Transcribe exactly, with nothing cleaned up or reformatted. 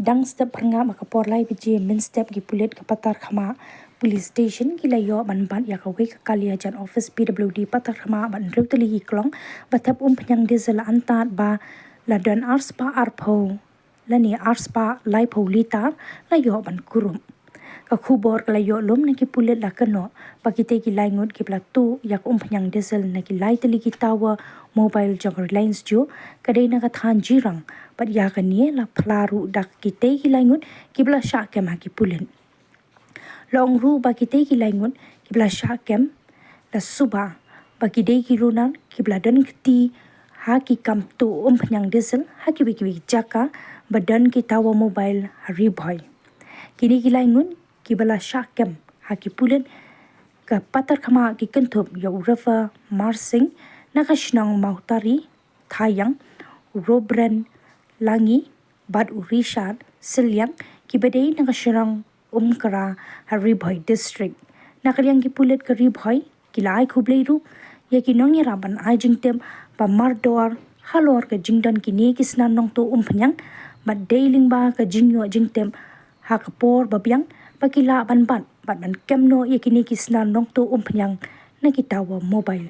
dang step pyrngap ha ka por lai baje mynstep ki pulit ka Patharkhmah Police Station ki la ïoh ban bat ïa kawei ka kali hajan office P W D Patharkhmah bad hynriew tylli ki klong ba thep umphniang diesel antad ba la don arspah arphew lane arspah laiphew litar la ïoh ban kurup. Ka khubor ka la ïoh lum na ki pulit la kynnoh ba kitei ki lai ngut kiba la tuh ïa ka umphniang diesel na ki lai tylli ki tower mobile jong Reliance Jio ka dei na ka thaiñ Jirang bad ïa kane la phla ruh da kitei ki lai ngut kiba la shah kem ha ki pulit. La ong ruh ba kitei ki lai ngut kiba la shah kem la suba ba ki dei ki runar kiba la don kti ha ki kam tuh umphniang diesel ha kiwei kiwei ki jaka ba don ki tower mobile ha Ri Bhoi. Kine ki lai ngut kiba la shah kem ha ki pulit ka Patharkhmah ki kynthup ïa u River Marsing na ka shnong Mawtari, Thaiang, u Robren Langi bad u Richard Sylliang kiba dei na ka shnong Umkra ha Ri Bhoi District. Na ka liang ki pulit ka Ri Bhoi ki la ai khublei ruh ïa ki nongïarap ban ai jingtip ba mardor halor ka jingdon kine ki snar nongtuh umphniang bad dei lyngba ka jingïoh jingtip ha ka por ba biang ba ki lah ban bat bad ban kem noh ïa kine ki snar nongtuh umphniang na ki tower mobile.